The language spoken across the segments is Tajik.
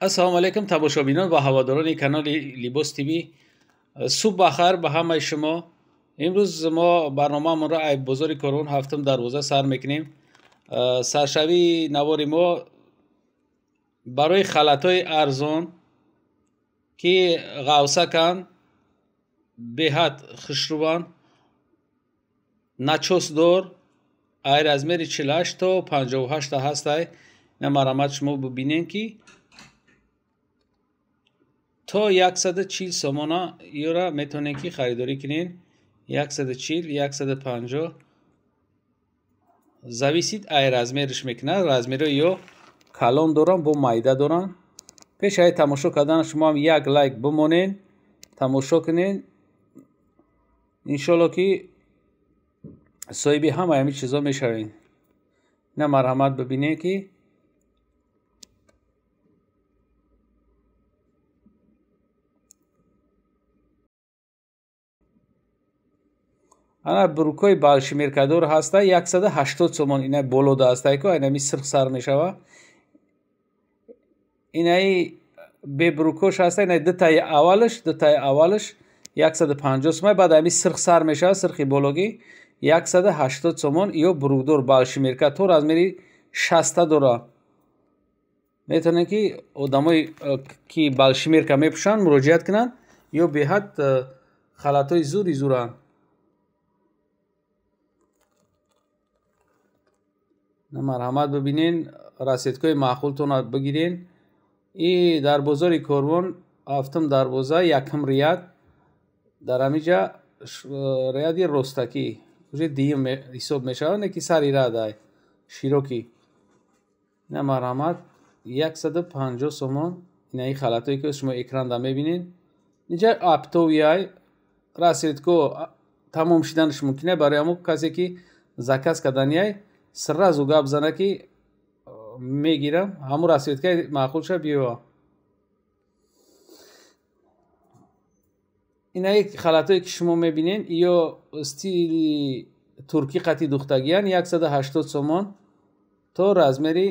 Ассалому алайкум тамошобинон ва ҳаводорони канали Либос ТВ. Субҳ бахайр ба ҳамаи шумо. Имрӯз мо барномаамонро аз бозори Корвон ҳафтум дарвоза сар мекунем. Саршавии навори мо барои халатҳои арзон, ки ғавсаканд, беҳад хушрӯванд, начосдор, ай размери 48 то 58 ҳастай. Ина марҳамат шумо бибинем, ки то 140 сомона ёра метавонед, ки харидорӣ кунед. 140, 150, зависит ай размериш мекунад. Размерҳои ё калон доранд, бо майда доранд. Пеш ай тамошо кардан шумо ҳам як лайк бимонед, тамошо кунед. Иншоалло, ки соҳиби ҳамаи ҳамин чизо мешавед. Ина марҳамат бибинед, ки ана брукҳои балшимеркадор ҳаста, 180 сомон. Ина болода ҳастай ко, инами сирх сар мешава. Инаи бебрукош ҳаста, ина дутаи аввалаш 150 сомон, баъд ами сирх сар мешава, сирхи бологӣ 180 сомон. Ё брукдор балшимерка то размери 60 дора. Метавонед, ки одамое, ки балшимерка мепӯшанд, муроҷиат кунанд. Ё беҳад халатҳои зури зуранд. Марҳамат бибинен, расцветкаҳои маъқултонро бигирен. И дар бозори Корвон, ҳафтум дарвоза, якум ряд, дар ҳамиҷа ряди ростакӣ, уже дуюм ҳисоб мешавад, не ки сари рядай широкӣ. Ина марҳамат, 150 сомон инаи халатҳое, ки шумо экранда мебинед. Инҷа оптовый, расцветко тамом шиданаш мумкин. Барои ҳамон касе, ки заказ карданиай, сразу гап зана, ки мегирам, ҳамун расцветкаи маъқул ша биёва. Инаи халатҳое, ки шумо мебинед, ё стили туркӣ қати духтагиян, 180 сомон, то размери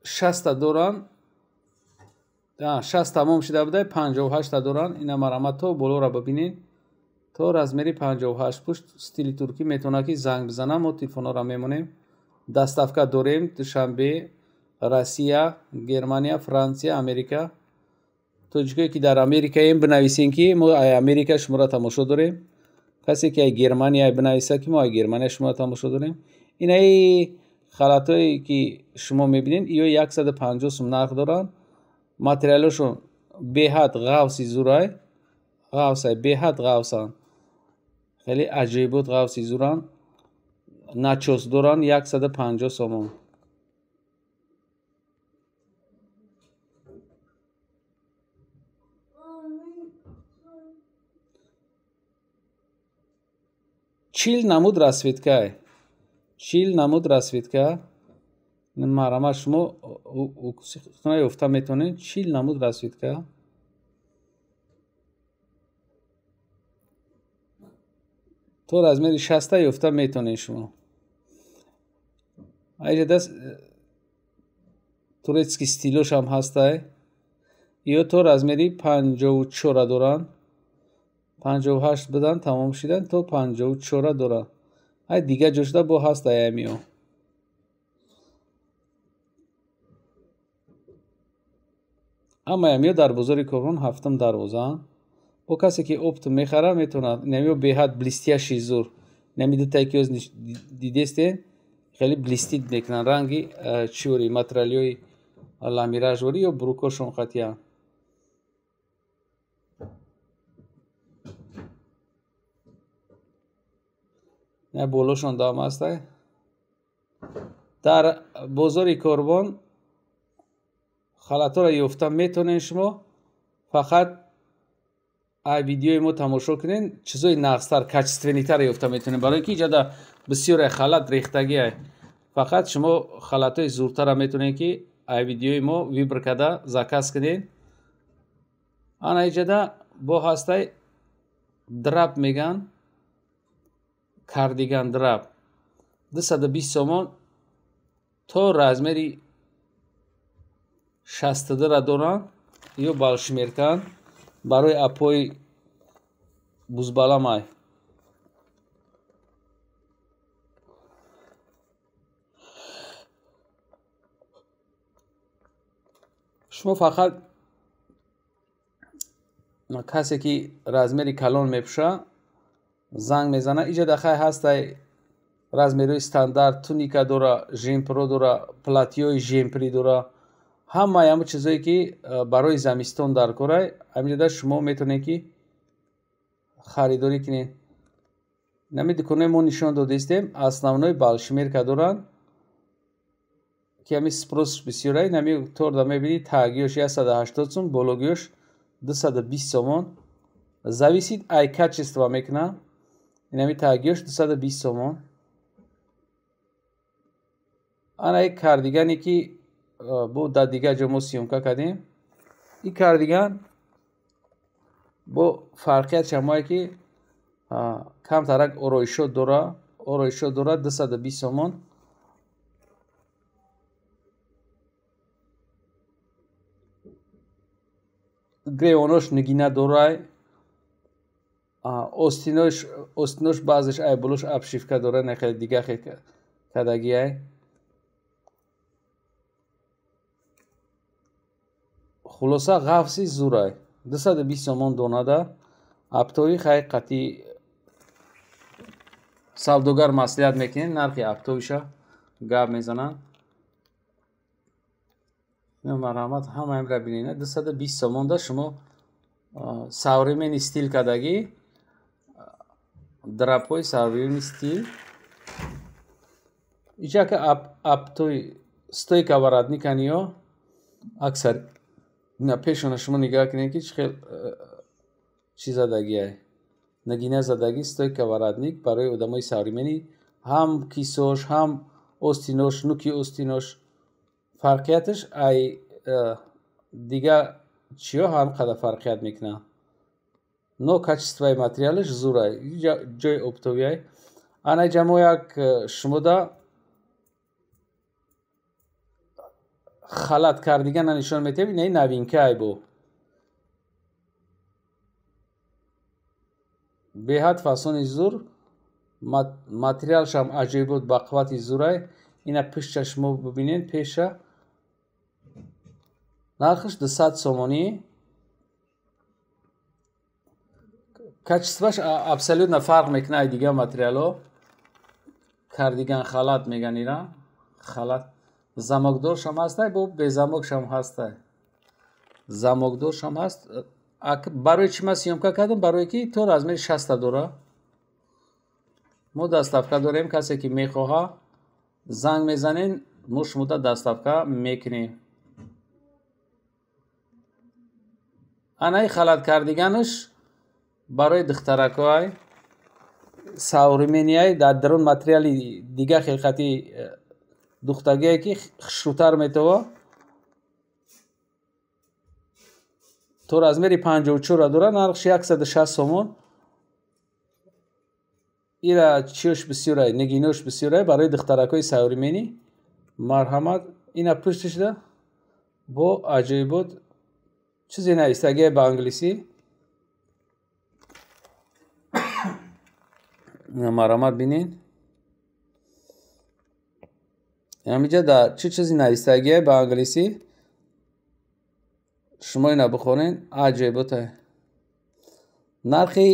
60 доранд. 60 тамом шуда буда, 58 доранд. Ина марҳамат, то болоро бибинед, то размери 58 пушт, стили туркӣ. Метавонад, ки занг бизанам, мо телефонҳоро мемонем. Доставка дорем: Душанбе, Россия, Германия, Франсия, Америка. Тоҷикое, ки дар Америкаем, бинависем, ки мо ай Америка шуморо тамошо дорем. Касе, ки ай Германия, бинависа, ки мо ай Германия шуморо тамошо дорем. Инаи халатҳое, ки шумо мебинед, ё 150 сум нарх доранд. Материалошон беҳад ғафси зурай, ғафсай, беҳад ғафсанд, хеле аҷоибот, ғафси зуранд, начос доранд, 150 сомон. 40 намуд расцветкай, 40 намуд расцветка. Марҳамат, шумо ёфта метавонед, 40 намуд расцветка. То размери 60 ёфта метавонед шумо. Айҷа даст турецкий стилошам ҳастай. Ё то размери 54 доранд. 58 будан, тамом шидан, то 54 доранд. Ай дигар ҷо шуда бо ҳастай амиё. Ҳамаи амиё дар бозори Корвон, ҳафтум дарвозаанд. Бо касе, ки оптом мехара, метавонад. Инамиё беҳад блестящий зур. Инами дутае, ки дидестен, хеле блестит мекунанд, ранги чиори материалҳои ламиражворӣ ё брукошон қатиянд. На болошон дам ҳастай. Дар бозори Корвон халатҳоро ёфта метавонед шумо, фақат ай видеои мо тамошо кунед, чизои нағзтар, качественныйтар ёфта метавонед, барои ки иҷода бисёре халат рехтагиай. Фақат шумо халатҳои зуртарро метавонед, ки ай видеои мо выбор карда заказ кунед. Ана иҷода бо ҳастай драп меган, кардиган драп, 220 сомон, то размери 62 доранд, ё балшмеркан барои апои бузбаламай. Шумо фақат касе ки размери калон мепӯша занг мезана. Иҷа дахай ҳастай размерҳои стандарт, туника дора, жемпро дора, платиёи жемпри дора, ҳамаи ҳамон чизое ки барои замистон дар корай, ҳаминҷода шумо метавонед ки харидорӣ кунед. Нами дуконҳои мо нишон додаистем, основной балшмерка доранд ки ҳами спросш бисёрай. Нами торда мебинӣ тагиёш 180 сум, бологиёш 220 сомон. Зависит ай качество мекунад. Инами тагиёш 220 сомон. Ана ин кардигане ки бо дар дигар ҷо мо съёмка кардем, ин кардиган бо фарқият шамое ки камтарак ороишот дора, ороишот дора 220 сомон. Гревонош нигина дорай, остинош баъзеш ай болош обшивка дора, не хеле дига хел кадагиай. Хулоса ғафси зурай 220 сомон донада. Аптои хай қати савдогар маслиҳат мекунед, нархи аптоиша гап мезананд. Марҳамат, ҳамаимра бинед, 220 сомонда шумо современный стил кардагӣ, драпҳои современный стил. Иҷа ка аптои стойка воротниканиё аксар на пешона шумо нигоҳ кунед ки чӣ хел чӣ задагиай, нагина задагӣ, стойка воротник барои одамои современный, ҳам кисош, ҳам остинош, нуки остинош. Фарқияташ ай дигар чиё ҳам қадар фарқият мекунад, но качествои материалаш зурай, ҷои оптовиай. Ана иҷа мо як шумода халат кардигана нишон метиҳем. Инаи новинкаай бо беҳад фасони зур, материалшам аҷоибот ба қуввати зурай. Ина пишча шумо бибинед, пеша нархаш 200 сомонӣ. Качестваш абсолютно фарқ мекунад ай дигар материалҳо. Кардиган халат меган ира, халат замокдоршам ҳастай, бо безамокшам ҳастай, замокдоршам ҳаст. Барои чӣ ман съёмка кардам? Барое ки то размери 60 дора. Мо доставка дорем, касе ки мехоҳа занг мезанен, мо шумода доставка мекунем. Анаи халат кардиганаш барои духтаракҳоай современниай, дар дарун материали дигар хелқати духтагие ки хушрӯтар метова. То размери 54 дора, нархш 160 сомон. Ира чиёш бисёрай, нигинош бисёрай барои духтаракҳои современный. Марҳамат, ина пушташда бо аҷоибот чизе навистагие ба англисӣ. Марҳамат бинед, ҳаминҷа дар чӣ чизе навистагие ба англисӣ, шумо ина бихонед, аҷоиботае. Нархи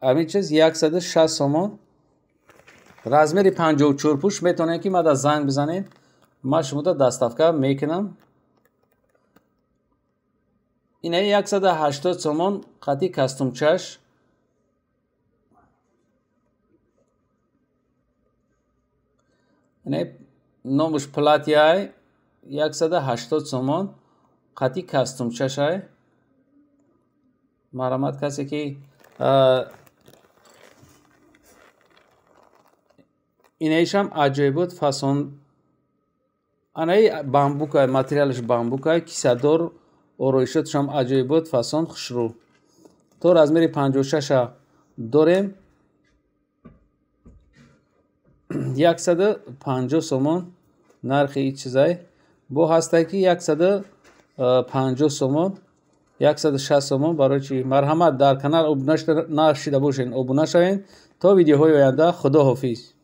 ҳамин чиз 160 сомон. Размери 54 пӯш метавонед ки мада занг бизанед, ман шумода доставка мекунам. Инаи 180 сомон қати костюмчаш. Инаи номаш платьяй 180 сомон қати костюмчашай. Марҳамат, касе ки инаишам аҷоибот фасон. Анаи бамбукай, материалаш бамбукай, кисадор, ороишотшам аҷоибот фасон хушрӯ. То размери 56 дорем, 150 сомон нархи ин чизай. Бо ҳастай ки 50 сомон, 160 сомон. Барои чи марҳамат, дар канал обуна нашида бошед, обуна шавед. То видеоҳои оянда, худо ҳофиз.